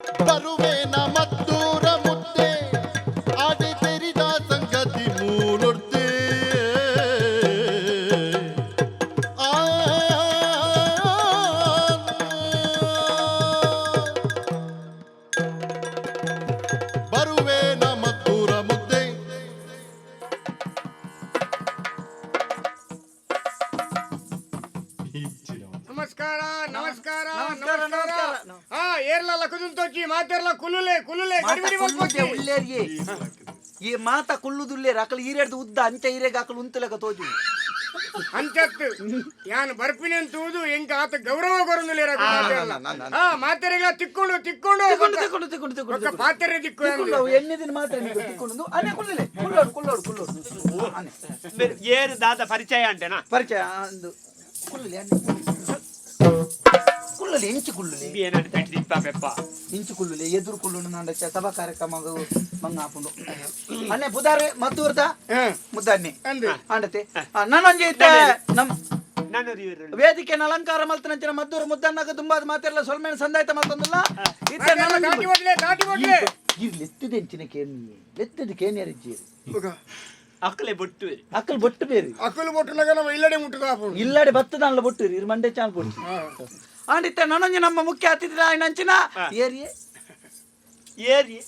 ಬರುವೇನ ಮದ್ದೂರ ಮುದ್ದೆ ಆಡೆ ತೆರಿದ ಸಂಗತಿ ಮೂಲೊಡ್ದೆ ಆ. ಬರುವೇನ ಮದ್ದೂರ ಮುದ್ದೆ. ನಮಸ್ಕಾರ, ನಮಸ್ಕಾರ. ನಮಸ್ಕಾರ, ನಮಸ್ಕಾರ. ನಮಸ್ಕಾರ. ಹಾ, ಏರ್ಲ ಲಕ್ಕದುಂತೋಚಿ ಮಾತೆರ್ಲ ಕುಲ್ಲುಲೆ ಕುಲ್ಲುಲೆ. ಮಾತ ಗಡಿಬಿಡಿ ಕುಲ್ಲುದೆ ಮಲ್ಪೊಚ್ಚಿ. ಉಳ್ಳೇರ್ಯೆ. ಈ ಮಾತ ಕುಲ್ಲುದುಲ್ಲೇರ್ ಅಕಲ್ ಈರೆಡ್ದು ಉದ್ದ ಅಂಚ ಈರೆಗ್ ಅಕಲ್ ಉಂತುಲೆಕ ತೋಜು. ಅಂಚತ್ತು ಯಾನ್ ಬರ್ಪಿನಿ ಅಂತೂದು ಎಂಕ ಆತ ಗೌರವ ಕೊರೊಂದುಲ್ಲೇರ. ಹಾ, ಮಾತೆರೆಗ್ಲ ತಿಕ್ಕೊಂಡು ತಿಕ್ಕೊಂಡು. ತಿಕ್ಕೊಂಡು ತಿಕ್ಕೊಂಡು ತಿಕ್ಕೊಂಡು ತಿಕ್ಕೊಂಡು. ಬೊಕ್ಕ ಪಾತೆರೆ ದಿಕ್ಕು. ತಿಕ್ಕೊಂಡು ಅವು ಎಣ್ಣೆ ದಿನ ಮಾತ್ರ ನಿಕ್ಕು ತಿಕ್ಕೊಂಡು ಅನೆ ಕುಲ್ಲುಲೆ ಕುಲ್ಲೋಡು ಕುಲ್ಲೋಡು ಕುಲ್ಲೋಡು ಅನೆ. ಏರು ದಾದ ಪರಿಚಯ ಅಂಟೆನಾ? ಪರಿಚಯ ಅಂದು ಕುಲ್ಲುಲೆ ಅನೆ ಕುಲ್ಲುಲೆ ಇಂಚು ಕುಲ್ಲುಲೆ. ಏನಂತ ಪೆಟ್ಟಿಪ್ಪ ಪೆಪ್ಪ. ಇಂಚು ಕುಲ್ಲುಲೆ ಎದುರು ಕುಲ್ಲುನು ನಾಂಡ ಸಭಾ ಕಾರ್ಯಕ್ರಮ ಮಂಗ ಆಪುಂಡು ಅನ್ನೆ ಬುಧಾರೆ ಮದ್ದೂರ್ದ ಮುದ್ದನ್ನೆ. ಅಂದು. ಆಂಡತೆ ನಾನೊಂಜಿ ಇತ್ತೆ ನಮ್ಮ ನಾನು ಇವರು ವೇದಿಕೆನ ಅಲಂಕಾರ ಮಲ್ತನಂಚಿನ ಮದ್ದೂರು ಮುದ್ದನ್ನಾಗ ತುಂಬಾದ ಮಾತೆಲ್ಲ ಸೊಲ್ಮೇನ ಸಂದಾಯ್ತ ಮಲ್ತೊಂದುಲ್ಲ ಇತ್ತೆ. ದಾಟಿ ಒಡ್ಲೆ ದಾಟಿ ಒಡ್ಲೆ. ಲೆತ್ತದೆಂಚಿನ ಕೇನಿ ಲೆತ್ತದ ಕೇನಿಯರಿಜ್ಜಿ. ಅಕ್ಕಲೆ ಬೊಟ್ಟು. ಅಕ್ಕಲ್ ಬೊಟ್ಟು ಬೇರೆ. ಅಕುಲು ಬೊಟ್ಟುನಗ ನಮ್ಮ ಇಲ್ಲಡೆ ಮುಟ್ಟುದಾಪುಂಡು. ಇಲ್ಲಾಡೆ ಬತ್ತದ ಬೊಟ್ಟು ಇರು ಮಂಡೆ ಚಾಲ್ ಬೊಟ್ಟು ಆಂಡಿತ್ತೆ. ನನೊಂಜಿ ನಮ್ಮ ಮುಖ್ಯ ಅತಿಥಿ ನಂಚಿನ ಏರಿಯೆ. ಏರಿ.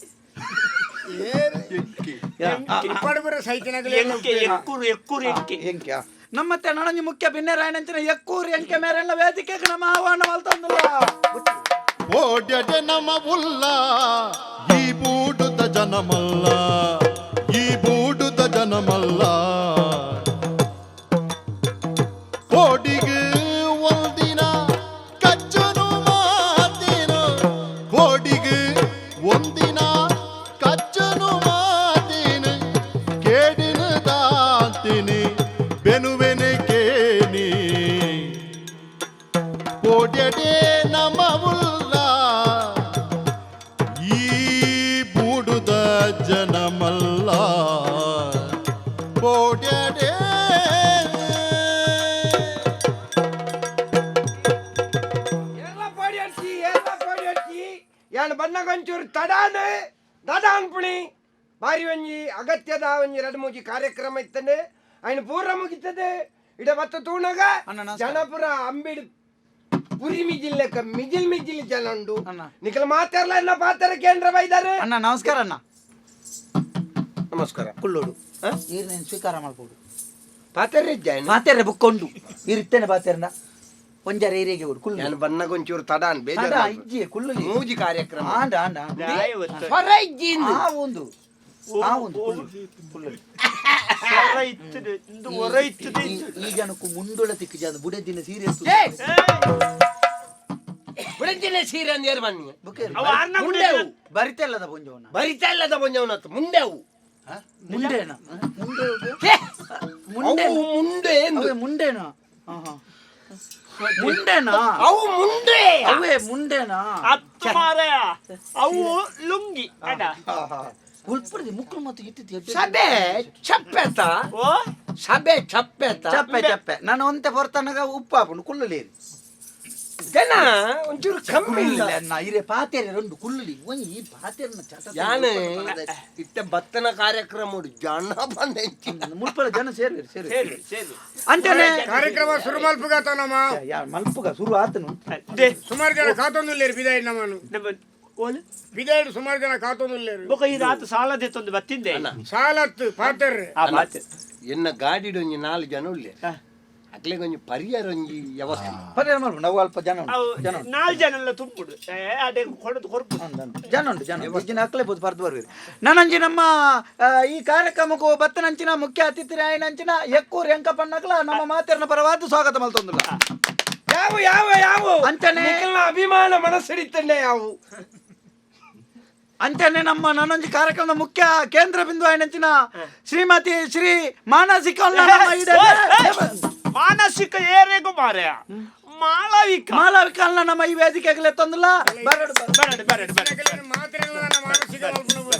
ಪಡಬರ ಸೈತಿನಗಲೇ. ಎಂಕೆ ಎಕ್ಕೂರು ಎಕ್ಕೂರು ಎಂಕೆ. ಎಂಕೆ ನಮ್ಮತ್ತೆ ನನೊಂಜಿ ಮುಖ್ಯ ಬಿನ್ನೆರಾಯನಂಚಿನ ಎಕ್ಕೂರು ಎಂಕೆ ಮೇರೆಲ್ಲ ವೇದಿಕೆಗೆ ನಮ್ಮ ಆಹ್ವಾನ ಮಲ್ತೊಂದುಲ್ಲ. ಓಡ್ಯಡೆ ನಮ ಉಲ್ಲ ಈ ಬೂಡುದ ಜನಮಲ್ಲ, ಈ ಬೂಡುದ ಜನಮಲ್ಲ. ಕೋಡಿಗೆ ಒಂದಿನ ಕಚ್ಚನು ಮಾತೇನು, ಕೋಡಿಗೆ ಒಂದಿನ ಕಚ್ಚನು ಮಾತೇನು, ಕೇಡಿನ ದಾಂತಿನಿ ಬೆನುವೆನೆ ಕೇನಿ. ಕೋಡ್ಯಡೆ ನಮವುಲ್ಲ ಈ ಬೂಡುದ ಜನಮಲ್ಲ ಕೋಡ್ಯಡೆ. ಏರ್ಲ ಪಾಡಿ ಅಡ್ಚಿ, ಏರ್ಲ ಪಾಡಿ ಅಡ್ಚಿ. ಯಾನ್ ಬನ್ನಗೊಂಚೂರು ತಡಾನು ದಡಾನ್ ಪುಣಿ ಬಾರಿ ಒಂಜಿ ಅಗತ್ಯದ ಒಂಜಿ ರಡ್ ಮೂಜಿ ಕಾರ್ಯಕ್ರಮ ಇತ್ತನೆ ಅಯ್ನ ಪೂರ ಮುಗಿತದೆ. ಇಡ ಬತ್ತ ತೂಣಗ ಅಣ್ಣ, ನಮಸ್ಕಾರ. ಜನಪುರ ಅಂಬಿಡ್ ಪುರಿ ಮಿಜಿಲ್ ಲೆಕ್ಕ ಮಿಜಿಲ್ ಮಿಜಿಲ್ ಜನ ಉಂಡು. ಅಣ್ಣ. ನಿಖಲ್ ಮಾತಾಡ್ಲ ಎನ್ನ ಪಾತ್ರ ಕೇಂದ್ರ ಬೈದಾರೆ. ಅಣ್ಣ, ನಮಸ್ಕಾರ ಅಣ್ಣ. ನಮಸ್ಕಾರ. ಕುಳ್ಳೋಡು ಈರ್ನೇನು ಸ್ವೀಕಾರ ಮಾಡ್ಬೋದು. ಪಾತ್ರ ಜಾಯ್ನ. ಮಾತೆರೆ ಬುಕ್ಕೊಂಡು ಇರ್ತೇನೆ ಬಾತೆರ್ನ ಒಂಜಾರ ಏರಿಯಾಗೆ ಕೊಡು ಕುಳ್ಳು. ಯಾನ್ ಬನ್ನಗೊಂಚೂರು ತಡಾನ್ ತಡ ಬೇಜಾರು. ಇಜ್ಜಿ ಕುಳ್ಳು. ಮೂಜಿ ಕಾರ್ಯಕ್ರಮ. ಆಂಡ ಆಂಡ ಆಂಡ. ನ್ಯಾಯ ಒತ್ತು. ಸ್ವರ ಇಜ್ಜಿಂದು. ಆ ಒಂದು ಆ ಒಂದು ಕುಳ್ಳು ಕುಳ್ಳು. ಸೊರ ಇತ್ತದು ಇಂದು ಒರ ಇತ್ತದು. ಈ ಜನಕ್ಕೂ ಮುಂಡುಳ ತಿಕ್ಕು ಜಾದ ಬುಡೆ ದಿನ ಸೀರಿಯಸ್. ಬುಡಂಚಿನ ಸೀರೆ ಅಂದೇರು ಬನ್ನಿ. ಅವ ಅರ್ನ ಮುಂಡೆವು. ಬರಿತೆಲ್ಲದ ಪುಂಜವನ. ಬರಿತಾ ಇಲ್ಲದ ಪೊಂಜವನತ್ತು ಮುಂಡೆವು. ಮುಂಡೇನ ಮುಂಡೆ? ಛೇ! ಮುಂಡೆ. ಅವು ಮುಂಡೆ ಎಂದು. ಅವೇ ಮುಂಡೇನ? ಆಹಾ. ಮುಂಡೇನಾ? ಅವು ಮುಂಡೆ. ಅವೇ ಮುಂಡೇನಾ? ಅತ್ತು ಮಾರಾಯ, ಅವು ಲುಂಗಿ ಅಡ. ಉಲ್ಪರ್ದಿ ಮುಕ್ಳು ಮತ್ತು ಇತ್ತಿತ್ತು ಎಡ್ಡೆ. ಸಭೆ ಚಪ್ಪೆತ. ಓ. ಸಭೆ ಚಪ್ಪೆತ. ಚಪ್ಪೆ ಚಪ್ಪೆ ನಾನು ಒಂತೆ ಹೊರ್ತನಗ ಉಪ್ಪು ಹಾಪುಂಡು ಕುಳ್ಳುಲೇರಿ. ಜನ ಒಂಚೂರು ಕಮ್ಮಿ ಇಲ್ಲ. ಅಣ್ಣ ಇರೆ ಪಾತೆರೆ ರಂಡು ಕುಳ್ಳುಲಿ ಒಂಜಿ ಈ ಪಾತೆರನ ಚಟ. ಯಾನ್ ಇಟ್ಟ ಬತ್ತನ ಕಾರ್ಯಕ್ರಮ ಉಂಡು. ಜನ ಬಂದ. ಮುಲ್ಪಲ ಜನ ಸೇರ್ವೇರು ಸೇರ್ವೇರು. ಸೇರಿ ಸೇರಿ. ಅಂಚನೆ ಕಾರ್ಯಕ್ರಮ ಶುರು ಮಲ್ಪುಗಾತ ನಮ್ಮ. ಯಾ ಮಲ್ಪುಗ ಶುರು ಆತನು. ದೆ. ಸುಮಾರು ಜನ ಕಾತೊಂದುಲ್ಲೇರು ಬಿದಾಯಿ ನಮ್ಮನು. ನಮ್ಮ ಓಲು. ಬಿದಾಯಿಡ್ ಸುಮಾರು ಜನ ಕಾತೊಂದುಲ್ಲೇರು. ಬೊಕ ಈ ರಾತ್ ಸಾಲದೆ ತೊಂದು ಬತ್ತಿಂದೆ. ಸಾಲತ್ತು ಪಾತೆರ್ರೆ. ಆ ಮಾತು. ಎನ್ನ ಗಾಡಿಡ್ ಒಂಜಿ ನಾಲ್ ಜನ ಉಲ್ಲೆ ಅಕ್ಲೆಗ್ ಒಂಜಿ ಪರಿಹಾರ ಒಂಜಿ ವ್ಯವಸ್ಥೆ. ಪರಿಹಾರ ಮಲ್ಪು ನಾವು ಅಲ್ಪ ಜನ ಉಂಟು ಅವು ಜನ ಉಂಟು. ನಾಲ್ ಜನ ಎಲ್ಲ ತುಂಬುಡು ಏ ಅದೇ ಕೊಡದು ಕೊರ್ಪು. ಉಂಟು, ಉಂಟು. ಜನ ಉಂಟು ಜನ ಉಂಟು ಇಜ್ಜಿನ ಅಕ್ಲೆ ಬೋದು ಪರ್ದು ಬರ್ವೇರು. ನಾನಂಜಿ ನಮ್ಮ ಈ ಕಾರ್ಯಕ್ರಮಕ್ಕೂ ಬತ್ತನಂಚಿನ ಮುಖ್ಯ ಅತಿಥಿ ರಾಯನಂಚಿನ ಎಕ್ಕೂರು ಎಂಕಪ್ಪಣ್ಣಕ್ಲ ನಮ್ಮ ಮಾತೆರನ ಪರವಾದ ಸ್ವಾಗತ ಮಲ್ತೊಂದುಲ್ಲ. ಯಾವ ಯಾವ ಯಾವ. ಅಂಚನೆ ನಿಖಲ್ನ ಅಭಿಮಾನ ಮನಸ್ಸಿಡಿತಂಡೆ ಯಾವು. ಅಂಚನೆ ನಮ್ಮ ನನ್ನೊಂಜಿ ಕಾರ್ಯಕ್ರಮದ ಮುಖ್ಯ ಕೇಂದ್ರ ಬಿಂದು ಆಯ್ನಂಚಿನ ಶ್ರೀಮತಿ ಶ್ರೀ ಮಾನಸಿಕ ಮಾನಸಿಕ ಏರೆಗು ಮಾರಾಯ ಮಾಳವಿಕ. ಮಾಲವಿಕಲ್ನ ನಮ್ಮ ಈ ವೇದಿಕೆಗೆ ತಂದಿಲ್ಲ ಬರಡು ಬರಡು. ಬರಡು ಬರಡು ಬರಡು. ಮಾತ್ರೆಗಳ ನನ್ನ ಮಾನಸಿಕ ಮಲ್ಪುನ ಬೋಡು.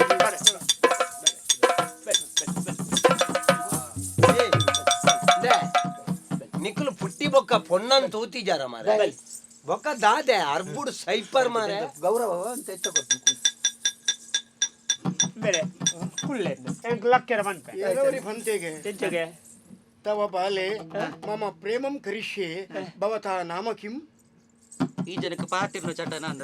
ನಿಖಲು ಪುಟ್ಟಿ ಬೊಕ್ಕ ಪೊಣ್ಣನ್ ತೂತಿಜಾರ ಮಾರ. ಬೊಕ್ಕ ದಾದೆ ಅರ್ಬುಡು ಸೈಪರ್ ಮಾರೆ. ಗೌರವ ಅಂತ ಹೆಚ್ಚ ಕೊಡ್ತೀನಿ. ಬೇರೆ ಕುಳ್ಳೆ ಎಂಕ್ ಲಕ್ಕೆರ ಪನ್ಪೆ. ಏನವರಿ ಫಂತೆಗೆ? ಎಂಚಗೆ? ತವ ಬಾಲೆ ಮಮ ಪ್ರೇಮಂ ಕರಿಷ್ಯೆ, ಭವತಃ ನಾಮ ಕಿಂ? ಈ ಜನಕ್ಕೆ ಪಾತಿರ್ನ ಚಟನ ಅಂದ.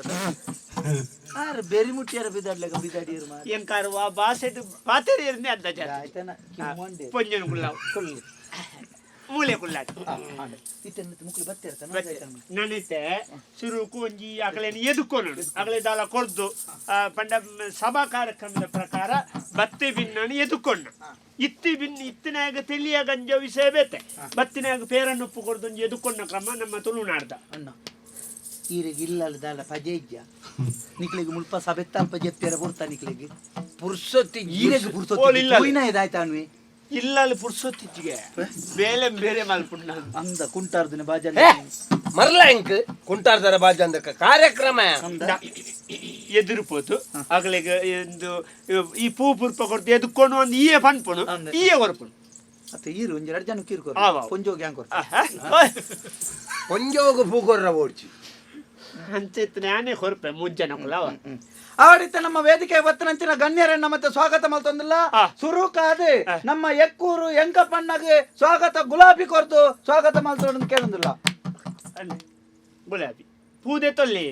ಆರ್ ಬೆರಿ ಮುಟ್ಟಿಯಾರ ಬಿದಾಡ್ಲೆಗ ಬಿದಾಡಿಯರು ಮಾರೆ. ಎಂಕಾರು ಆ ಬಾಸೆಡ್ ಪಾತೆರಿ ಇರ್ನೆ ಅಂದ ಜಾತಿ. ಆಯ್ತನ ಕಿಮ್ಮೊಂಡೆ. ಪೊಂಜನ ಕುಲ್ಲಾವು. ಕೊಲ್ಲಿ. ಮೂಲೆ ಕುಲ್ಲಾಟ. ಇತ್ತೆ ಮುಕ್ಳು ಬತ್ತಿರ್ತಾನ. ನನತೆ ಸುರುಕು ಒಂಜಿ ಅಗಲೇನು ಎದುಕೊನು ಅಗಲೆ ದಾಲ ಕೊರ್ದು ಪಂಡ ಸಭಾ ಕಾರ್ಯಕ್ರಮದ ಪ್ರಕಾರ ಬತ್ತಿ ಬಿನ್ನನು ಎದುಕೊಂಡು ಇತ್ತಿ ಬಿನ್ ಇತ್ತಿನಾಗ ತಿಳಿಯ ಗಂಜ ವಿಷಯ ಬೇತೆ ಬತ್ತಿನಾಗ ಪೇರನ್ನು ಉಪ್ಪು ಕೊರ್ದು ಒಂಜಿ ಎದುಕೊಂಡ ಕ್ರಮ ನಮ್ಮ ತುಳುನಾಡ್ದ. ಅಣ್ಣ, ಈರೆಗ್ ಇಲ್ಲಲ್ಲ ದಾಲ ಪಜೆ ಇಜ್ಜ ನಿಕ್ಲೆಗ್? ಮುಲ್ಪ ಸಬೆತ್ತ ಅಲ್ಪ ಜೆಪ್ಪೆರ ಬುರ್ತ ನಿಕ್ಲೆಗ್. ಪುರ್ಸೊತ್ತಿ. ಈರೆಗ್ ಓಲ್ ಪುರ್ಸೊತ್ತಿ ಇಲ್ಲ. ಪೋಯಿನ ಇದಾಯ್ತಾ ಅನ್ವಿ. ಇಲ್ಲಲ್ಲಿ ಪುರ್ಸೊತ್ತಿಜ್ಜಿಗೆ ಬೇಲೆ ಬೇರೆ ಮಲ್ಪುಂಡ. ಅಂದ ಕುಂಟಾರ್ದಿನ ಬಾಜಾರ್. ಮರ್ಲ ಎಂಕ್ ಕುಂಟಾರ್ದರ ಬಾಜ ಅಂದಕ್ಕ ಕಾರ್ಯಕ್ರಮ. ಎದುರು ಪೋತು ಅಗಲಿಗೆ ಎಂದು ಈ ಪೂ ಪುರ್ಪ ಕೊರ್ದು ಎದುಕೊಂಡು ಒಂದು ಈಯೆ ಪನ್ಪುನು. ಅಂದೆ. ಈಯೆ ಕೊರ್ಪುನು. ಅತ್ತ ಈರು ಒಂಜಿ ಎರಡು ಜನ ಕೀರ್ ಆವ್ ಆವ್. ಪೊಂಜೋಗಿ ಹ್ಯಾಂಗ್ ಕೊರ್ತ? ಆಹಾ. ಓಯ್. ಪೊಂಜೋಗು ಪೂಕೊರ್ರ ಓಡ್ಚಿ. ಅಂಚಿತ್ತು ನಾನೇ ಕೊರ್ಪೆ ಮುಂಜಾನೆ ಕುಲವ. ಆಡಿತ ನಮ್ಮ ವೇದಿಕೆ ಬತ್ತನಂಚಿನ ಗಣ್ಯರನ್ನ ಮತ್ತೆ ಸ್ವಾಗತ ಮಲ್ತೊಂದಿಲ್ಲ. ಸುರುಕಾದೆ ನಮ್ಮ ಎಕ್ಕೂರು ಎಂಕಪ್ಪಣ್ಣಗೆ ಸ್ವಾಗತ ಗುಲಾಬಿ ಕೊರ್ದು ಸ್ವಾಗತ ಮಲ್ತೊಂದು ಕೇಳೊಂದಿಲ್ಲ. ಅಲ್ಲ ಗುಲಾಬಿ ಪೂದೆ ತೊಲ್ಲಿ.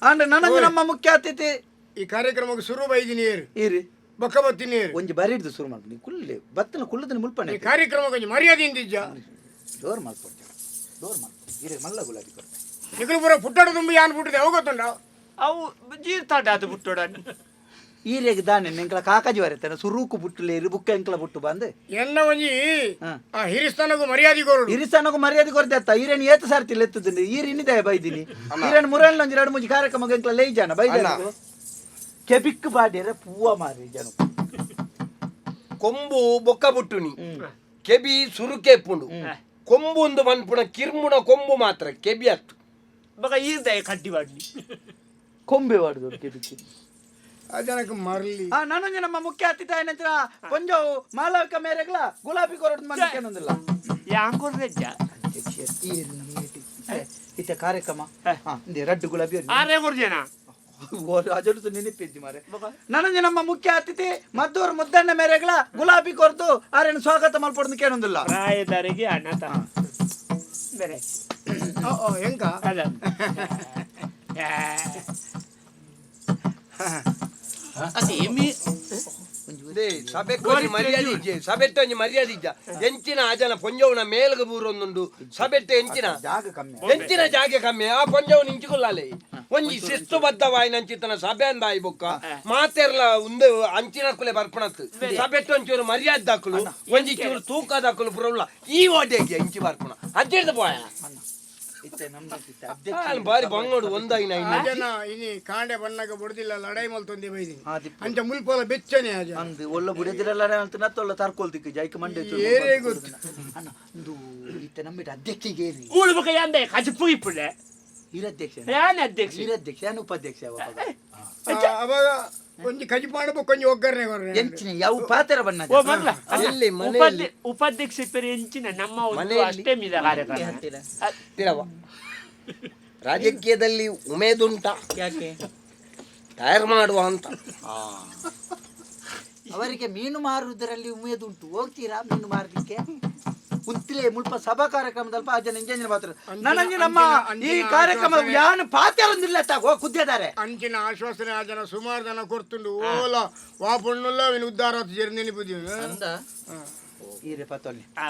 ಅಂಡ್ ನನಗೆ ನಮ್ಮ ಮುಖ್ಯ ಅತಿಥಿ. ಈ ಕಾರ್ಯಕ್ರಮಕ್ಕೆ ಶುರು ಬೈದಿನಿ ಏರು. ಈರಿ. ಬೊಕ್ಕ ಬತ್ತಿನಿ ಏರು. ಒಂಜಿ ಬರಿ ಹಿಡ್ದು ಶುರು ಮಾಡ್ತೀನಿ ಕುಲ್ಲೆ ಬತ್ತನ ಕುಲ್ಲದನ್ನ ಮುಲ್ಪಣೆ. ಈ ಕಾರ್ಯಕ್ರಮಕ್ಕೆ ಒಂಜಿ ಮರ್ಯಾದೆ ಇಂದಿಜ್ಜ? Door ಮಲ್ಪೊಡ್ಚ, door ಮಲ್ಪ. ಈರೆ ಮಲ್ಲ ಗುಲಾಬಿ ಕೊರ್ಪೆ. ನಿಕಲು ಪೂರ ಪುಟ್ಟಡ ತುಂಬಿ ಯಾನ್ ಪುಟ್ಟಿದೆ ಅವು ಗೊತ್ತುಂಡ. ಅವು ಜೀರ್ತಾಡ ಅದು ಬಿಟ್ಟೋಡ. ಈರೆಗ್ ದಾನೆ ಎಂಕಲ ಕಾಕಾಜಿ ವರೆತನ ಸುರುಕು ಬುಟ್ಟುಲೇರು ಬುಕ್ಕ ಎಂಕಲ ಬುಟ್ಟು ಬಂದೆ. ಎನ್ನ ಒಂಜಿ ಹಾ. ಆ ಹಿರಿಸ್ಥಾನಕ್ಕೂ ಮರ್ಯಾದೆ ಕೊರಡು. ಇರಿಸನಗೂ ಮರ್ಯಾದೆ ಕೊರತೆ ಅತ್ತ. ಈರೇನು ಏತ ಸಾರ್ತಿ ಲೆತ್ತುದುಂಡು ಈರ್ ಇನ್ನಿದೆ ಬೈದಿನಿ. ಈರೇನು ಮುರಳ್ನ ಒಂಜಿ ಎರಡು ಮುಂಜಿ ಕಾರ್ಯಕ್ರಮ ಎಂಕಲ ಲೈ ಜನ ಬೈದ ಕೆಬಿಕ್ ಬಾಡ್ಯರ ಪೂವ ಮಾರಿ ಜನ. ಕೊಂಬು ಬೊಕ್ಕ ಬುಟ್ಟುನಿ, ಕೆಬಿ ಸುರುಕೆ ಪುಂಡು. ಕೊಂಬು ಒಂದು ಮನ್ಪುಣ ಕಿರ್ಮುಣ ಕೊಂಬು ಮಾತ್ರ ಕೆಬಿ ಅತ್ತು. ಬಗ ಈರ್ದ ಕಡ್ಡಿ ಬಾಡ್ಲಿ. ಕೊಂಬೆ ವಾಡುದು ಕೆಬಿಕ್. ಆ ಜನಕ್ಕೆ ಮರಲಿ. ಆ ನಾನೊಂಜಿ ನಮ್ಮ ಮುಖ್ಯ ಅತಿಥಿ ಏನಂತರ ಪೊಂಜೋವು ಮಾಲವಿಕ ಮೇರೆಗ್ಲ ಗುಲಾಬಿ ಕೊರಡು ಮಂದಿ ಕೇಳೊಂದಿಲ್ಲ. ಯಾಂಕೊರ್ರೆಜ್ಜ. ಇತ್ತೆ ಕಾರ್ಯಕ್ರಮ ಹಾ ಇಂದೆ ರಡ್ಡು ಗುಲಾಬಿ. ಆರೇ ಕೊರ್ಜೇನಾ? ಅಜಡು ನೆನಪಿದ್ದಿ ಮಾರೆ. ನನಂಜಿ ನಮ್ಮ ಮುಖ್ಯ ಅತಿಥಿ ಮದ್ದೂರು ಮುದ್ದಣ್ಣ ಮೇರೆಗ್ಲ ಗುಲಾಬಿ ಕೊರ್ದು ಆರೇನು ಸ್ವಾಗತ ಮಲ್ಪೊಡ್ದು ಕೇಳೊಂದಿಲ್ಲ. ಪ್ರಾಯದರಿಗೆ ಅನಾಥ ಬೇರೆ. ಎಂಕ? ಅದ. ಸಭೆಕ್ಕೊಂಜಿ ಮರ್ಯಾದೆ ಇಜ್ಜೆ, ಸಭೆಟ್ಟೊಂಜಿ ಮರ್ಯಾದೆ ಇಜ್ಜ. ಎಂಚಿನ ಆ ಜನ ಪೊಂಜೋವ್ನ ಮೇಲ್ಗ ಬೂರೊಂದುಂಡು ಸಭೆಟ್ಟ ಎಂಚಿನ? ಜಾಗ ಕಮ್ಮಿ. ಎಂಚಿನ ಜಾಗೆ ಕಮ್ಮಿ? ಆ ಪೊಂಜೋವ್ ನಿಂಚಿಕೊಲ್ಲಾಲೆ ಒಂಜಿ ಶಿಸ್ತುಬದ್ಧವಾಯಿನಂಚಿತನ ಸಭೆ ಅಂದಾಯಿ ಬೊಕ್ಕ ಮಾತೆರ್ಲ ಉಂದು ಅಂಚಿನಕ್ಕುಲೆ ಬರ್ಪಣತ್ತು. ಸಭೆಟ್ ಒಂಚೂರು ಮರ್ಯಾದೆ ದಾಕುಲು, ಒಂಜಿ ಚೂರು ತೂಕ ದಾಕುಲು ಪುರಲ್ಲ. ಈ ಓಟೆಗೆ ಇಂಚಿ ಬರ್ಪಣ ಅಂಚಿಡ್ದು ಪೋಯ. ಇತ್ತೆ ನಮ್ಮ ಇತ್ತೆ ಅಧ್ಯಕ್ಷ. ಬಾರಿ ಬಂಗೋಡು ಒಂದಾಯಿನ. ಆ ಜನ ಇನಿ ಕಾಂಡೆ ಬಣ್ಣಗ ಬುಡ್ದಿಲ್ಲ, ಲಡಾಯಿ ಮಲ್ತೊಂದೆ ಬೈದಿನಿ. ಆ ದಿಪ್ಪು. ಅಂಚ ಮುಲ್ಪೋಲ ಬೆಚ್ಚನೆ ಆ ಜನ. ಅಂದ್ ಒಳ್ಳ ಬುಡದಿರಲ್ಲ ಅಂತ ತೊಲ್ಲ ತರ್ಕೊಲ್ದಿಕ್ಕ ಜೈಕ್ ಮಂಡೆ ಚೂರು. ಏರೇ ಗೊತ್ತು. ಅಣ್ಣ, ಒಂದು ಇತ್ತೆ ನಮ್ಮಿಟ ಅಧ್ಯಕ್ಷಿಗೆ ಏರಿ. ಮೂಳು ಬೊಕ ಯಾಂದೆ ಕಜಿಪು ಇಪ್ಪುಡೆ. ಹಿರಧ್ಯಕ್ಷ. ಯಾನ್ ಅಧ್ಯಕ್ಷ? ಹಿರಧ್ಯಕ್ಷ ಯಾನ್ ಉಪಾಧ್ಯಕ್ಷ ಅವಾಗ. ಅವಾಗ ಒಂಜಿ ಕಜಿ ಮಾಡಬೇಕು, ಒಂಜಿ ಒಗ್ಗರಣೆ ಕೊರ್ರೆ. ಎಂಚಿನ ಯಾವ ಪಾತೆರ ಬಣ್ಣ. ಓ ಮರ್ಲ. ಎಲ್ಲಿ ಮನೆಯಲ್ಲಿ? ಉಪಾಧ್ಯಕ್ಷ ಇಪ್ಪರು ಎಂಚಿನ ನಮ್ಮ ಒಂದು ಮನೆಯಲ್ಲಿ? ಅಷ್ಟೇ ಕಾರ್ಯಕ್ರಮ. ತಿರವ ರಾಜಕೀಯದಲ್ಲಿ ಉಮೇದುಂಟ? ಯಾಕೆ? ತಯಾರು ಮಾಡುವ ಅಂತ. ಅವರಿಗೆ ಮೀನು ಮಾರುವುದರಲ್ಲಿ ಉಮೇದುಂಟು. ಹೋಗ್ತೀರಾ ಮೀನು ಮಾರಲಿಕ್ಕೆ? ಉಂತಿಲೆ ಮುಲ್ಪ ಸಭಾ ಕಾರ್ಯಕ್ರಮದಲ್ಪ ಆ ಜನ ಇಂಜನ ಮಾತ್ರ. ನನಗೆ ನಮ್ಮ ಈ ಅಂಚಿನ ಕಾರ್ಯಕ್ರಮ ಆಶ್ವಾಸನೆ- ಯಾನು ಪಾತೆರೊಂದಿಲ್ಲ ತಾಗೋ ಕುದ್ದಿದ್ದಾರೆ. ಅಂಚಿನ ಆಶ್ವಾಸನೆ ಆ ಜನ ಸುಮಾರು ಜನ ಕೊಡ್ತುಂಡು. ಓಲ ವಾ ಪೊಣ್ಣುಲ್ಲ ಅವಿನ ಉದ್ದಾರ ನೆನಪುದೀವಿ. ಈರೆ ಪತ್ತೊಲ್ಲಿ.